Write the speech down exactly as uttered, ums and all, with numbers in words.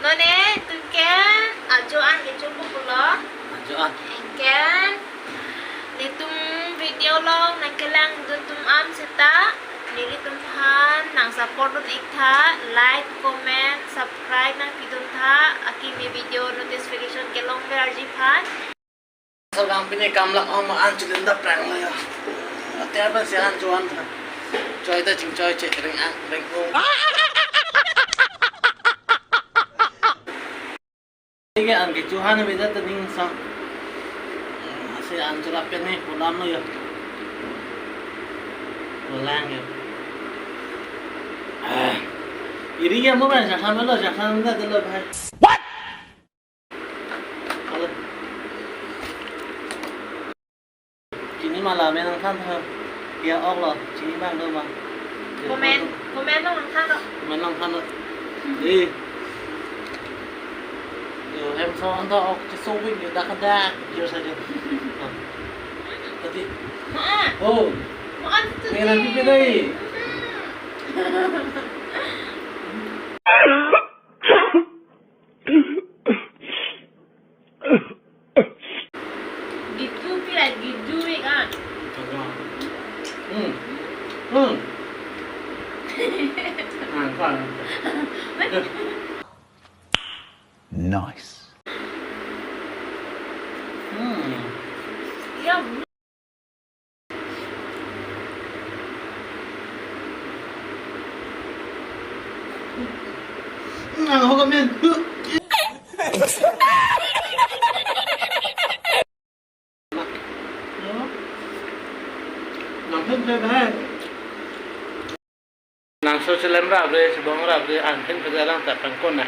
Tone, itum ke ajo an kecho pulo. Ajo an. Anke nelitum video along nangkelangdun atum an seta nelitum aphan nang support dun ik tha, like, comment, subscribe nangpidun tha, akimi video notification kelongverji aphan. Sarang pini kamlak ong ma an chilin daprang lo ya. Ate apa si an chuan tha. Choi ta chingchoi che ring ang ring ung. Ini an kecho han beda ta ning sang. Si an chulap pen ni pulam lo ya. Pulang ya. Ah. Iri ya mo kan jasan lo, jasan da lo bhai. What? Alo. Chini ma la me nangthan tha. Ya ok lo, chini bang do ma. Comment, comment along nangthan lo. Comment along than lo. Eh. Yo, hem so anta ok cheso wing yo dak dak yo saja. Ah. Tadi. Ma. Oh. Ma an tu. Nang nanti pidai. Gitu pira gitu ik ah. Hmm. Hmm. Ah, fine. Nice. Hmm. Ya. Nang ho kamen. Nang phen phen hai. Nang so selem rap re, sebong rap re, an phen phen lang ta pangkon na.